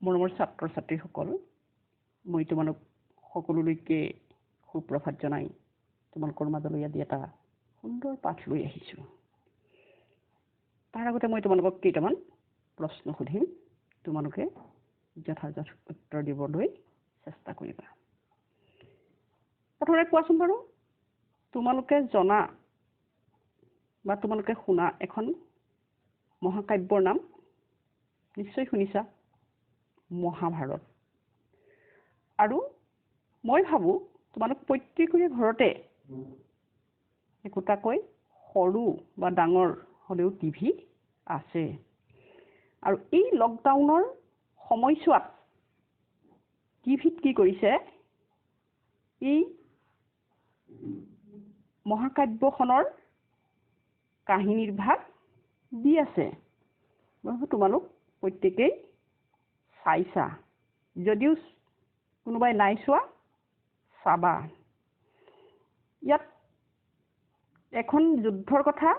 মৰমৰ ছাত্ৰ ছাত্ৰীসকল, মই তোমালোক সকলোলৈকে সুপ্ৰভাত জনাই তোমালোকৰ মাজলৈ আজি এটা সুন্দৰ পাঠ লৈ আহিছোঁ। তাৰ আগতে মই তোমালোকক কেইটামান প্ৰশ্ন সুধিম, তোমালোকে যথাযথ উত্তৰ দিবলৈ চেষ্টা কৰিবা। প্ৰথমতে কোৱাচোন বাৰু, তোমালোকে জনা বা তোমালোকে শুনা এখন মহাকাব্যৰ নাম নিশ্চয় শুনিছা, মহাভাৰত। আৰু মই ভাবোঁ তোমালোক প্ৰত্যেকৰে ঘৰতে একোটাকৈ সৰু বা ডাঙৰ হ'লেও টিভি আছে। আৰু এই লকডাউনৰ সময়ছোৱাত টিভিত কি কৰিছে, এই মহাকাব্যখনৰ কাহিনীৰ ভাগ দি আছে। মই ভাবোঁ তোমালোক প্ৰত্যেকেই চাইছা, যদিও কোনোবাই নাই চোৱা চাবা। ইয়াত এখন যুদ্ধৰ কথা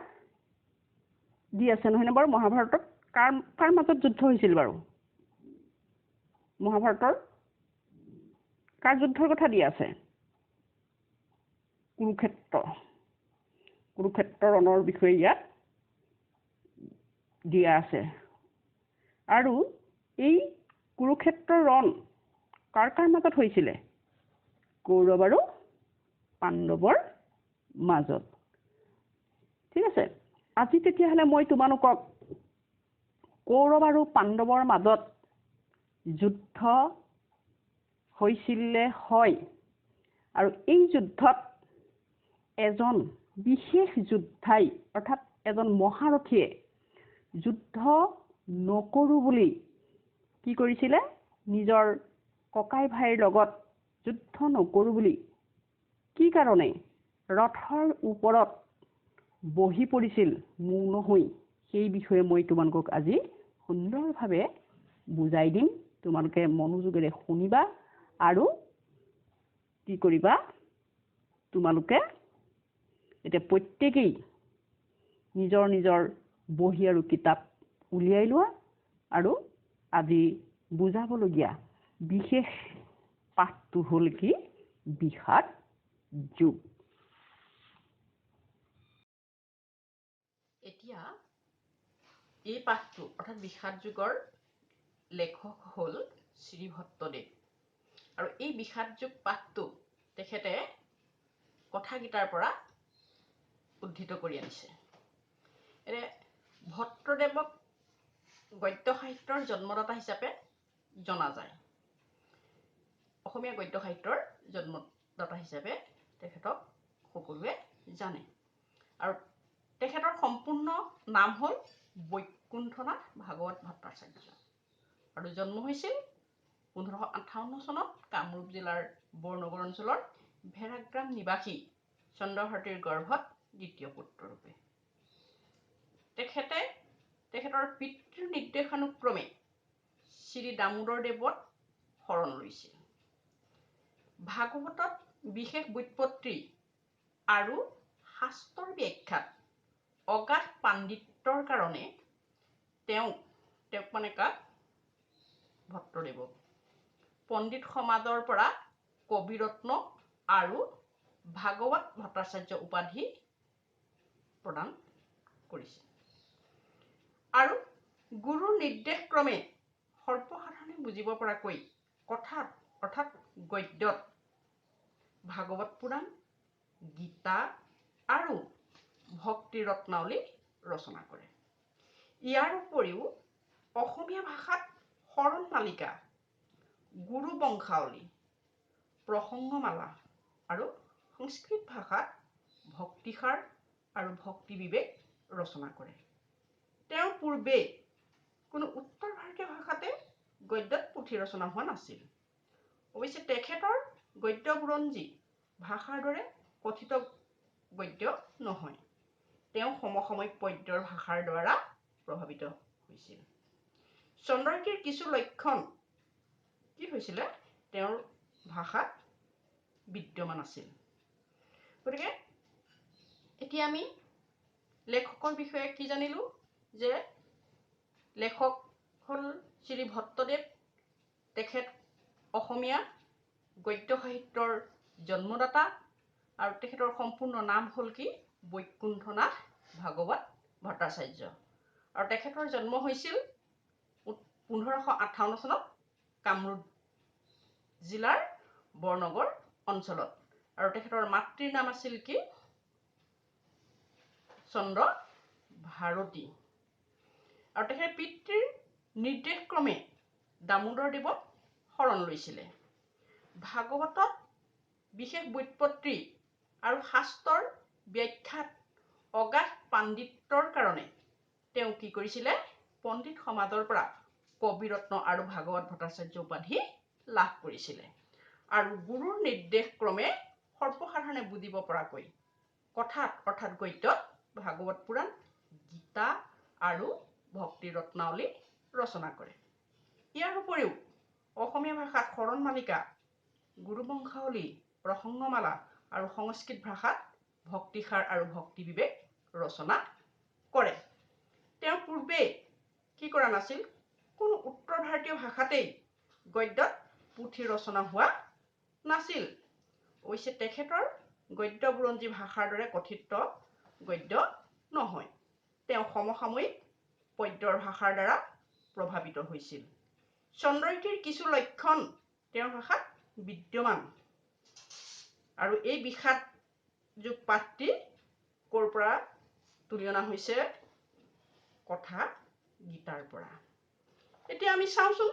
দি আছে নহয়নে বাৰু? মহাভাৰতত কাৰ কাৰ মাজত যুদ্ধ হৈছিল বাৰু? মহাভাৰতৰ কাৰ যুদ্ধৰ কথা দি আছে? কুৰুক্ষেত্ৰ, কুৰুক্ষেত্ৰ ৰণৰ বিষয়ে ইয়াত দিয়া আছে। আৰু এই কুৰুক্ষেত্ৰ ৰণ কাৰ কাৰ মাজত হৈছিলে? কৌৰৱ আৰু পাণ্ডৱৰ মাজত। ঠিক আছে, আজি তেতিয়াহ'লে মই তোমালোকক কৌৰৱ আৰু পাণ্ডৱৰ মাজত যুদ্ধ হৈছিলে হয়, আৰু এই যুদ্ধত এজন বিশেষ যোদ্ধাই অৰ্থাৎ এজন মহাৰথীয়ে যুদ্ধ নকৰোঁ বুলি কি কৰিছিলে, নিজৰ ককাই ভাইৰ লগত যুদ্ধ নকৰোঁ বুলি কি কাৰণে ৰথৰ ওপৰত বহি পৰিছিল মৌন হৈ, সেই বিষয়ে মই তোমালোকক আজি সুন্দৰভাৱে বুজাই দিম। তোমালোকে মনোযোগেৰে শুনিবা আৰু কি কৰিবা, তোমালোকে এতিয়া প্ৰত্যেকেই নিজৰ নিজৰ বহী আৰু কিতাপ উলিয়াই লোৱা। আৰু আজি বুজাবলগীয়া বিশেষ পাঠটো হ'ল কি, বিষাদ যোগ। এতিয়া এই পাঠটো অৰ্থাৎ বিষাদ যুগৰ লেখক হ'ল শ্ৰী ভট্টদেৱ। আৰু এই বিষাদ যুগ পাঠটো তেখেতে কথাগীতাৰ পৰা উদ্ধৃত কৰি আনিছে। এতিয়া ভট্টদেৱক গদ্য সাহিত্যৰ জন্মদাতা হিচাপে জনা যায়। অসমীয়া গদ্য সাহিত্যৰ জন্মদাতা হিচাপে তেখেতক সকলোৱে জানে। আৰু তেখেতৰ সম্পূৰ্ণ নাম হ'ল বৈকুণ্ঠনাথ ভাগৱত ভট্টাচাৰ্য। আৰু জন্ম হৈছিল 1558 চনত কামৰূপ জিলাৰ বৰনগৰ অঞ্চলৰ ভেৰাগ্ৰাম নিবাসী চন্দ্ৰভাৰতীৰ গৰ্ভত দ্বিতীয় পুত্ৰৰূপে। তেখেতে তেখেতৰ পিতৃৰ নিৰ্দেশানুক্ৰমে শ্ৰী দামোদৰ দেৱত শৰণ লৈছিল। ভাগৱতত বিশেষ ব্যুৎপত্তি আৰু শাস্ত্ৰৰ ব্যাখ্যাত অগাধ পাণ্ডিত্যৰ কাৰণে তেওঁক মানে কাক, ভট্টদেৱক পণ্ডিত সমাজৰ পৰা কবিৰত্ন আৰু ভাগৱত ভট্টাচাৰ্য উপাধি প্ৰদান কৰিছিল। আৰু গুৰুৰ নিৰ্দেশক্ৰমে সৰ্বসাধাৰণে বুজিব পৰাকৈ কথাত অৰ্থাৎ গদ্যত ভাগৱত পুৰাণ, গীতা আৰু ভক্তি ৰত্নাৱলী ৰচনা কৰে। ইয়াৰ উপৰিও অসমীয়া ভাষাত শৰণ মালিকা, গুৰু বংশাৱলী, প্ৰসংগমালা আৰু সংস্কৃত ভাষাত ভক্তিসাৰ আৰু ভক্তি বিবেক ৰচনা কৰে। তেওঁৰ পূৰ্বে কোনো উত্তৰ ভাৰতীয় ভাষাতে গদ্যত পুথি ৰচনা হোৱা নাছিল। অৱশ্যে তেখেতৰ গদ্য বুৰঞ্জী ভাষাৰ দৰে কথিত গদ্য নহয়, তেওঁ সমসাময়িক পদ্যৰ ভাষাৰ দ্বাৰা প্ৰভাৱিত হৈছিল। চন্দ্ৰকীৰ কিছু লক্ষণ কি হৈছিলে, তেওঁৰ ভাষাত বিদ্যমান আছিল। গতিকে এতিয়া আমি লেখকৰ বিষয়ে কি জানিলোঁ, যে লেখক হ'ল শ্ৰী ভট্টদেৱ, তেখেত অসমীয়া গদ্য সাহিত্যৰ জন্মদাতা আৰু তেখেতৰ সম্পূৰ্ণ নাম হ'ল কি? বৈকুণ্ঠনাথ ভাগৱত ভট্টাচাৰ্য। আৰু তেখেতৰ জন্ম হৈছিল 1558 চনত কামৰূপ জিলাৰ বৰনগৰ অঞ্চলত। আৰু তেখেতৰ মাতৃৰ নাম আছিল কি? চন্দ্ৰ ভাৰতী। আৰু তেখেতে পিতৃৰ নিৰ্দেশক্ৰমে দামোদৰ দেৱক শৰণ লৈছিলে। ভাগৱতত বিশেষ ব্যুৎপত্তি আৰু শাস্ত্ৰৰ ব্যাখ্যাত অগাধ পাণ্ডিত্যৰ কাৰণে তেওঁ কি কৰিছিলে? পণ্ডিত সমাজৰ পৰা কবিৰত্ন আৰু ভাগৱত ভট্টাচাৰ্য উপাধি লাভ কৰিছিলে। আৰু গুৰুৰ নিৰ্দেশক্ৰমে সৰ্বসাধাৰণে বুজিব পৰাকৈ কথাত অৰ্থাৎ গদ্যত ভাগৱত পুৰাণ, গীতা আৰু ভক্তি ৰত্নাৱলী ৰচনা কৰে। ইয়াৰ উপৰিও অসমীয়া ভাষাত শৰণমালিকা, গুৰুবংশাৱলী, প্ৰসংগমালা আৰু সংস্কৃত ভাষাত ভক্তিসাৰ আৰু ভক্তি বিবেক ৰচনা কৰে। তেওঁ পূৰ্বে কি কৰা নাছিল? কোনো উত্তৰ ভাৰতীয় ভাষাতেই গদ্যত পুথি ৰচনা হোৱা নাছিল। অৱশ্যে তেখেতৰ গদ্য বুৰঞ্জী ভাষাৰ দৰে কথিত গদ্য নহয়। তেওঁ সমসাময়িক পদ্যৰ ভাষাৰ দ্বাৰা প্ৰভাৱিত হৈছিল। চন্দ্ৰৰীতিৰ কিছু লক্ষণ তেওঁৰ ভাষাত বিদ্যমান। আৰু এই বিষাদ যুগ পাঠটি ক'ৰ পৰা তুলি অনা হৈছে? কথা গীতাৰ পৰা। এতিয়া আমি চাওঁচোন,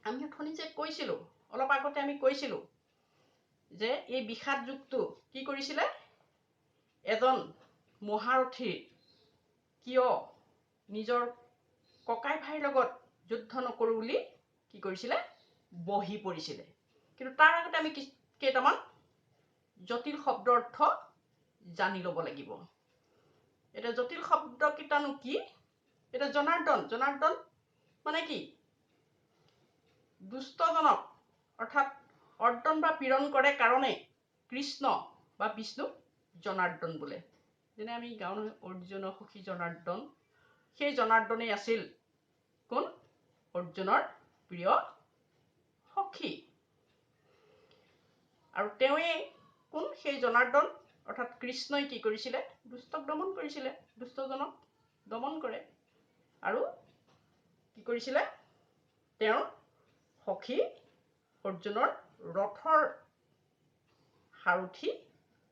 আমি অথনি যে কৈছিলোঁ, অলপ আগতে আমি কৈছিলোঁ যে এই বিষাদ যুগটো কি কৰিছিলে? এজন মহাৰথীৰ কিয় নিজৰ ককাই ভাইৰ লগত যুদ্ধ নকৰোঁ বুলি কি কৰিছিলে? বহি পৰিছিলে। কিন্তু তাৰ আগতে আমি কেইটামান জটিল শব্দৰ অৰ্থ জানি ল'ব লাগিব। এতিয়া জটিল শব্দকেইটানো কি? এতিয়া জনাৰ্দন, জনাৰ্দন মানে কি? দুষ্টজনক অৰ্থাৎ অৰ্দন বা পীড়ন কৰে কাৰণে কৃষ্ণ বা বিষ্ণুক জনাৰ্দন বোলে। যেনে আমি গাওঁ নহয়, অৰ্জুন সখী জনাৰ্দন। সেই জনাৰ্দনেই আছিল কোন? অৰ্জুনৰ প্ৰিয় সখী। আৰু তেওঁৱেই কোন? সেই জনাৰ্দন অৰ্থাৎ কৃষ্ণই কি কৰিছিলে? দুষ্টক দমন কৰিছিলে, দুষ্টজনক দমন কৰে। আৰু কি কৰিছিলে? তেওঁৰ সখী অৰ্জুনৰ ৰথৰ সাৰথি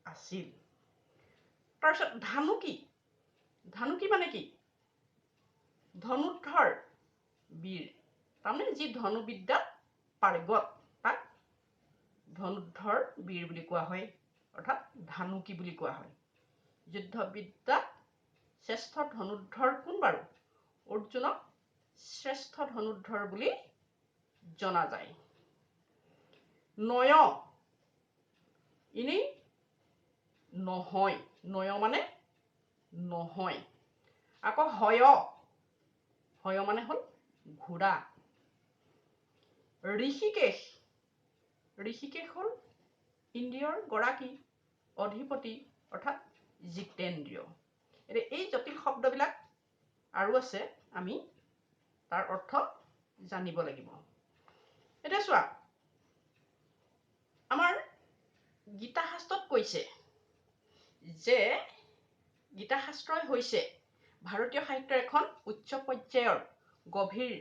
আছিল। তাৰপিছত ধানুকী, ধানুকী মানে কি? ধনুৰ্ধৰ বীৰ, তাৰমানে যি ধনুবিদ্যাত পাৰ্গত তাক ধনুৰ্ধৰ বীৰ বুলি কোৱা হয়, অৰ্থাৎ ধানুকী বুলি কোৱা হয়। যুদ্ধবিদ্যাত শ্ৰেষ্ঠ ধনুৰ্ধৰ কোন বাৰু? অৰ্জুনক শ্ৰেষ্ঠ ধনুৰ্ধৰ বুলি জনা যায়। নয় এনেই নহয়, নয় মানে নহয়। আকৌ হয়, হয় মানে হ'ল ঘোঁৰা। ঋষিকেশ, ঋষিকেশ হ'ল ইন্দ্ৰিয়ৰ গৰাকী, অধিপতি অৰ্থাৎ জিতেন্দ্ৰিয়। এতিয়া এই জটিল শব্দবিলাক আৰু আছে, আমি তাৰ অৰ্থ জানিব লাগিব। এতিয়া চোৱা, আমাৰ গীতা শাস্ত্ৰত কৈছে যে গীতা শাস্ত্ৰই হৈছে ভাৰতীয় সাহিত্যৰ এখন উচ্চ পৰ্যায়ৰ গভীৰ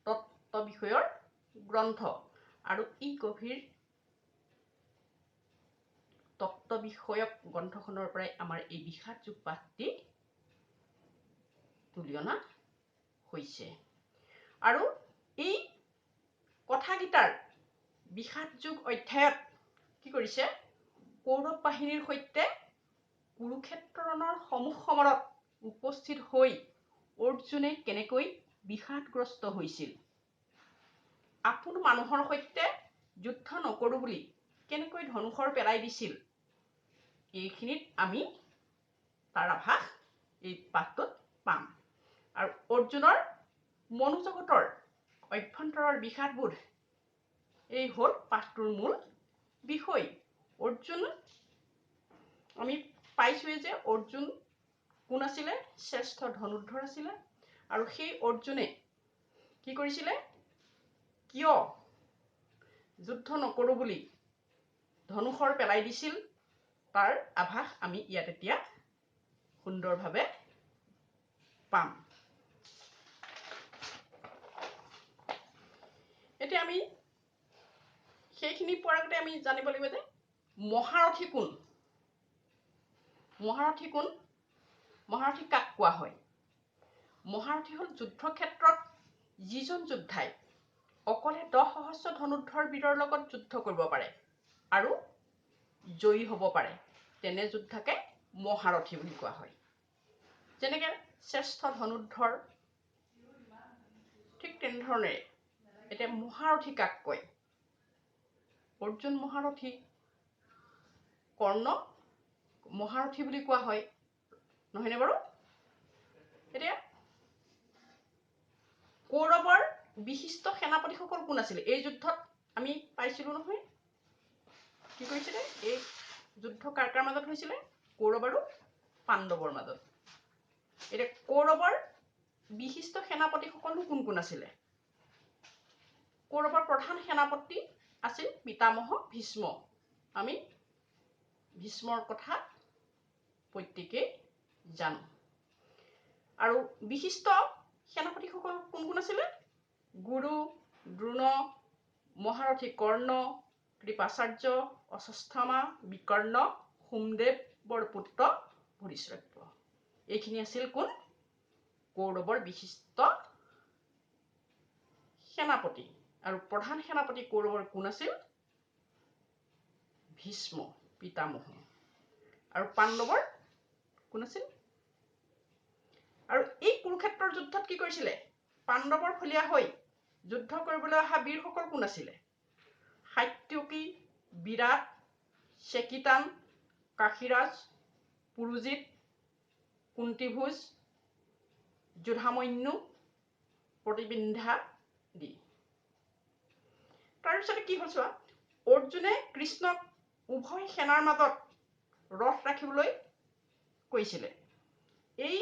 তত্ত্ব বিষয়ৰ গ্ৰন্থ। আৰু এই গভীৰ তত্ত্ব বিষয়ক গ্ৰন্থখনৰ পৰাই আমাৰ এই বিষাদ যুগ পাঠটি তুলি অনা হৈছে। আৰু এই কথাগীতাৰ বিষাদ যুগ অধ্যায়ত কি কৰিছে? কৌৰৱ বাহিনীৰ সৈতে কুৰুক্ষেত্ৰ ৰণৰ সম্মুখ সমৰত উপস্থিত হৈ অৰ্জুনে কেনেকৈ বিষাদগ্ৰস্ত হৈছিল, আপোন মানুহৰ সৈতে যুদ্ধ নকৰোঁ বুলি কেনেকৈ ধনুষৰ পেলাই দিছিল, এইখিনিত আমি তাৰ আভাস এই পাঠটোত পাম। আৰু অৰ্জুনৰ মনোজগতৰ অভ্যন্তৰৰ বিষাদবোধ এই হ'ল পাঠটোৰ মূল বিষয়। অৰ্জুন আমি পাইছোঁৱেই যে অৰ্জুন কোন আছিলে? শ্ৰেষ্ঠ ধনুৰ্ধৰ আছিলে। আৰু সেই অৰ্জুনে কি কৰিছিলে? কিয় যুদ্ধ নকৰোঁ বুলি ধনুষৰ পেলাই দিছিল, তাৰ আভাস আমি ইয়াত এতিয়া সুন্দৰভাৱে পাম। এতিয়া আমি সেইখিনি পোৱাৰ আগতে আমি জানিব লাগিব যে মহাৰথী কোন। মহাৰথী কোন? মহাৰথী কাক কোৱা হয়? মহাৰথী হ'ল যুদ্ধক্ষেত্ৰত যিজন যোদ্ধাই অকলে 10 সহস্ৰ ধনুৰ্ধৰ বীৰৰ লগত যুদ্ধ কৰিব পাৰে আৰু জয়ী হ'ব পাৰে, তেনে যোদ্ধাকে মহাৰথী বুলি কোৱা হয়। যেনেকৈ শ্ৰেষ্ঠ ধনুৰ্ধৰ, ঠিক তেনেধৰণেৰে এতিয়া মহাৰথী কাক কয়? অৰ্জুন মহাৰথী, কৰ্ণ মহাৰথী বুলি কোৱা হয়, নহয়নে বাৰু? এতিয়া কৌৰৱৰ বিশিষ্ট সেনাপতিসকল কোন আছিলে? এই যুদ্ধত আমি পাইছিলোঁ নহয়, কি কৰিছিলে? এই যুদ্ধ কাৰ কাৰ মাজত হৈছিলে? কৌৰৱ আৰু পাণ্ডৱৰ মাজত। এতিয়া কৌৰৱৰ বিশিষ্ট সেনাপতিসকলনো কোন কোন আছিলে? কৌৰৱৰ প্ৰধান সেনাপতি আছিল পিতামহ ভীষ্ম। আমি ভীষ্মৰ কথা প্ৰত্যেকেই জানো। আৰু বিশিষ্ট সেনাপতিসকল কোন কোন আছিলে? গুৰু, দ্ৰোণ, মহাৰথী কৰ্ণ, কৃপাচাৰ্য, অশ্বত্থামা, বিকৰ্ণ, সোমদেৱৰ পুত্ৰ ভূৰিশ্ৰব্য। এইখিনি আছিল কোন? কৌৰৱৰ বিশিষ্ট সেনাপতি। আৰু প্ৰধান সেনাপতি কৌৰৱৰ কোন আছিল? ভীষ্ম পিতামহ। আৰু পাণ্ডৱৰ কোন আছিল? আৰু এই কুৰুক্ষেত্ৰৰ যুদ্ধত কি কৰিছিলে? পাণ্ডৱৰ ফলীয়া হৈ যুদ্ধ কৰিবলৈ অহা বীৰসকল কোন আছিলে? সাত্যকী, বিৰাট, চেকিতান, কাশীৰাজ, পুৰুজিত, কুন্তিভোজ, যুধামন্যু, প্ৰতিবিন্ধা আদি। তাৰপিছতে কি হ'ল চোৱা, অৰ্জুনে কৃষ্ণক উভয় সেনাৰ মাজত ৰথ ৰাখিবলৈ কৈছিলে। এই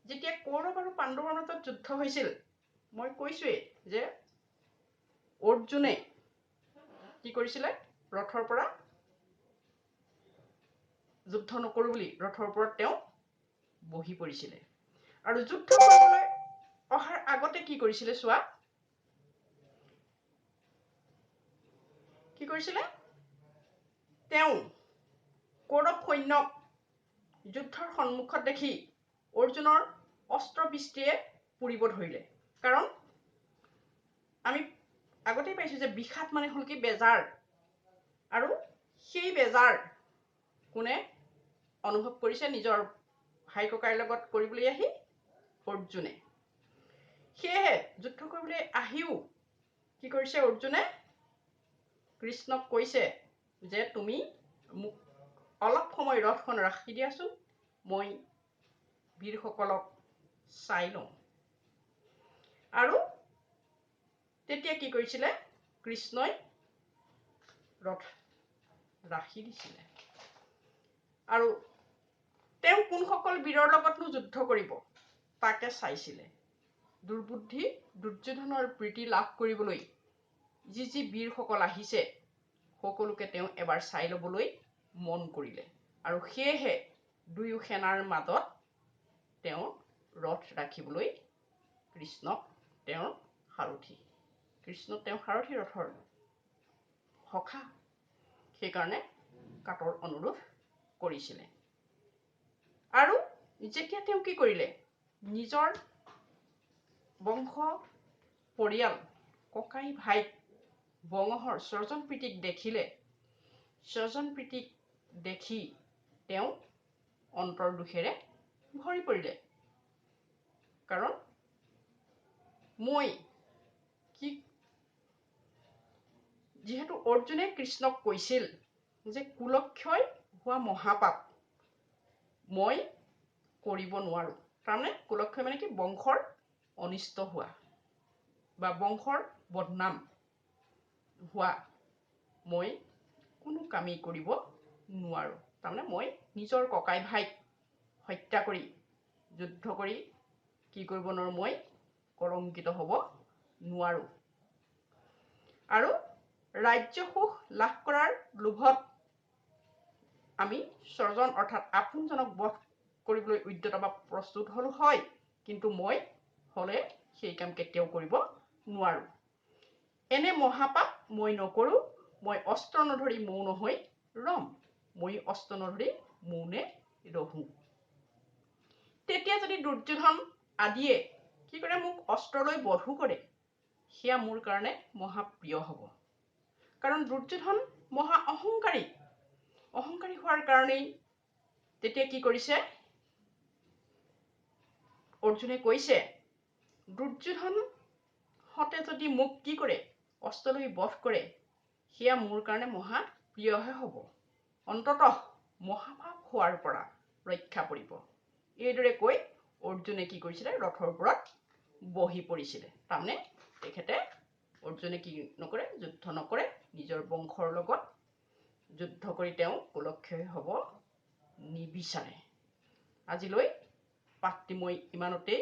যেতিয়া কৌৰৱ আৰু পাণ্ডৱৰ মাজত যুদ্ধ হৈছিল, মই কৈছোৱেই যে অৰ্জুনে কি কৰিছিলে? ৰথৰ পৰা যুদ্ধ নকৰোঁ বুলি ৰথৰ ওপৰত তেওঁ বহি পৰিছিলে। আৰু যুদ্ধ কৰিবলৈ অহাৰ আগতে কি কৰিছিলে চোৱা, কি কৰিছিলে? তেওঁ কৌৰৱ সৈন্যক যুদ্ধৰ সন্মুখত দেখি অৰ্জুনৰ অস্ত্ৰবৃষ্টিয়ে পুৰিব ধৰিলে। কাৰণ আমি আগতেই পাইছোঁ যে বিষাদ মানে হ'ল কি? বেজাৰ। আৰু সেই বেজাৰ কোনে অনুভৱ কৰিছে? নিজৰ ভাই ককাইৰ লগত কৰিবলৈ আহি অৰ্জুনে। সেয়েহে যুদ্ধ কৰিবলৈ আহিও কি কৰিছে অৰ্জুনে? কৃষ্ণক কৈছে যে তুমি মোক অলপ সময় ৰথখন ৰাখি দিয়াচোন, মই বীৰসকলক চাই লওঁ। আৰু তেতিয়া কি কৰিছিলে? কৃষ্ণই ৰথ ৰাখি দিছিলে। আৰু তেওঁ কোনসকল বীৰৰ লগতনো যুদ্ধ কৰিব তাকে চাইছিলে। দুৰ্বুদ্ধি দুৰ্যোধনৰ প্ৰীতি লাভ কৰিবলৈ যি যি বীৰসকল আহিছে সকলোকে তেওঁ এবাৰ চাই ল'বলৈ মন কৰিলে। আৰু সেয়েহে দুয়ো সেনাৰ মাজত তেওঁ ৰথ ৰাখিবলৈ কৃষ্ণক তেওঁৰ সাৰথি, কৃষ্ণ তেওঁৰ সাৰথি ৰথৰ সখা, সেইকাৰণে কাতৰ অনুৰোধ কৰিছিলে। আৰু যেতিয়া তেওঁ কি কৰিলে? নিজৰ বংশ পৰিয়াল ককাই ভাইক বঙহৰ স্বজন প্ৰীতিক দেখিলে, স্বজন প্ৰীতিক দেখি তেওঁ অন্তৰ দুখেৰে ভৰি পৰিলে। কাৰণ মই কি, যিহেতু অৰ্জুনে কৃষ্ণক কৈছিল যে কুলক্ষয় হোৱা মহাপাপ মই কৰিব নোৱাৰোঁ। তাৰমানে কুলক্ষয় মানে কি? বংশৰ অনিষ্ট হোৱা বা বংশৰ বদনাম হোৱা মই কোনো কামেই কৰিব নোৱাৰোঁ। তাৰমানে মই নিজৰ ককাই ভাইক হত্যা কৰি যুদ্ধ কৰি কি কৰিব নোৱাৰোঁ, মই কলংকিত হ'ব নোৱাৰোঁ। আৰু ৰাজ্য সুখ লাভ কৰাৰ লোভত আমি স্বজন অৰ্থাৎ আপোনজনক বধ কৰিবলৈ উদ্যত বা প্ৰস্তুত হ'লো হয়, কিন্তু মই হ'লে সেই কাম কেতিয়াও কৰিব নোৱাৰোঁ। এনে মহাপাপ মই নকৰোঁ। মই অস্ত্ৰ নধৰি মৌন হৈ ৰম। মই অস্ত্ৰ নধৰি মৌনে ৰহোঁ। তেতিয়া যদি দুৰ্যোধন আদিয়ে কি কৰে, মোক অস্ত্ৰ লৈ বধো কৰে, সেয়া মোৰ কাৰণে মহাপ্ৰিয় হ'ব। কাৰণ দুৰ্যোধন মহা অহংকাৰী। অহংকাৰী হোৱাৰ কাৰণেই তেতিয়া কি কৰিছে, অৰ্জুনে কৈছে, দুৰ্যোধনহঁতে যদি মোক কি কৰে, অস্ত্ৰ লৈ বধ কৰে, সেয়া মোৰ কাৰণে মহা প্ৰিয়হে হ'ব, অন্ততঃ মহাপাপ হোৱাৰ পৰা ৰক্ষা পৰিব। এইদৰে কৈ অৰ্জুনে কি কৰিছিলে, ৰথৰ ওপৰত বহি পৰিছিলে। তাৰমানে তেখেতে অৰ্জুনে কি নকৰে, যুদ্ধ নকৰে। নিজৰ বংশৰ লগত যুদ্ধ কৰি তেওঁ কুলক্ষয় হ'ব নিবিচাৰে। আজিলৈ পাঠটি মই ইমানতেই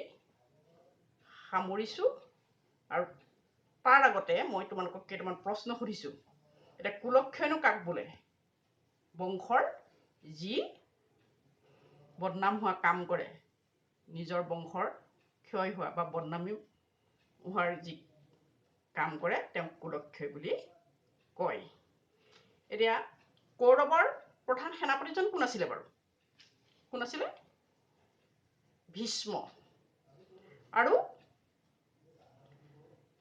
সামৰিছোঁ। আৰু তাৰ আগতে মই তোমালোকক কেইটামান প্ৰশ্ন সুধিছোঁ। এতিয়া কুলক্ষয়নো কাক বোলে? বংশৰ যি বদনাম হোৱা কাম কৰে, নিজৰ বংশৰ ক্ষয় হোৱা বা বদনামী হোৱাৰ যি কাম কৰে, তেওঁক কুলক্ষয় বুলি কয়। এতিয়া কৌৰৱৰ প্ৰধান সেনাপতিজন কোন আছিলে বাৰু? কোন আছিলে? ভীষ্ম। আৰু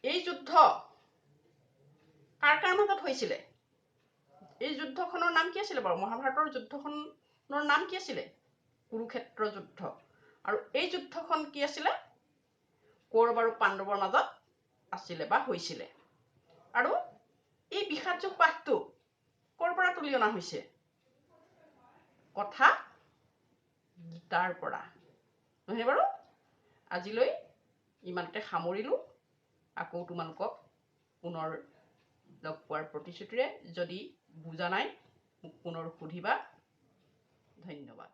এই যুদ্ধ কাৰ কাৰ মাজত হৈছিলে? এই যুদ্ধখনৰ নাম কি আছিলে বাৰু? মহাভাৰতৰ যুদ্ধখনৰ নাম কি আছিলে? কুৰুক্ষেত্ৰ যুদ্ধ। আৰু এই যুদ্ধখন কি আছিলে? কৌৰৱ আৰু পাণ্ডৱৰ মাজত আছিলে বা হৈছিলে। আৰু এই বিষাদযোগ পাঠটো ক'ৰ পৰা তুলি অনা হৈছে? কথা গীতাৰ পৰা, নহয়নে বাৰু? আজিলৈ ইমানতে সামৰিলোঁ। আকৌ তোমালোকক পুনৰ লগ পোৱাৰ প্ৰতিশ্ৰুতিৰে, যদি বুজা নাই মোক পুনৰ সুধিবা। ধন্যবাদ।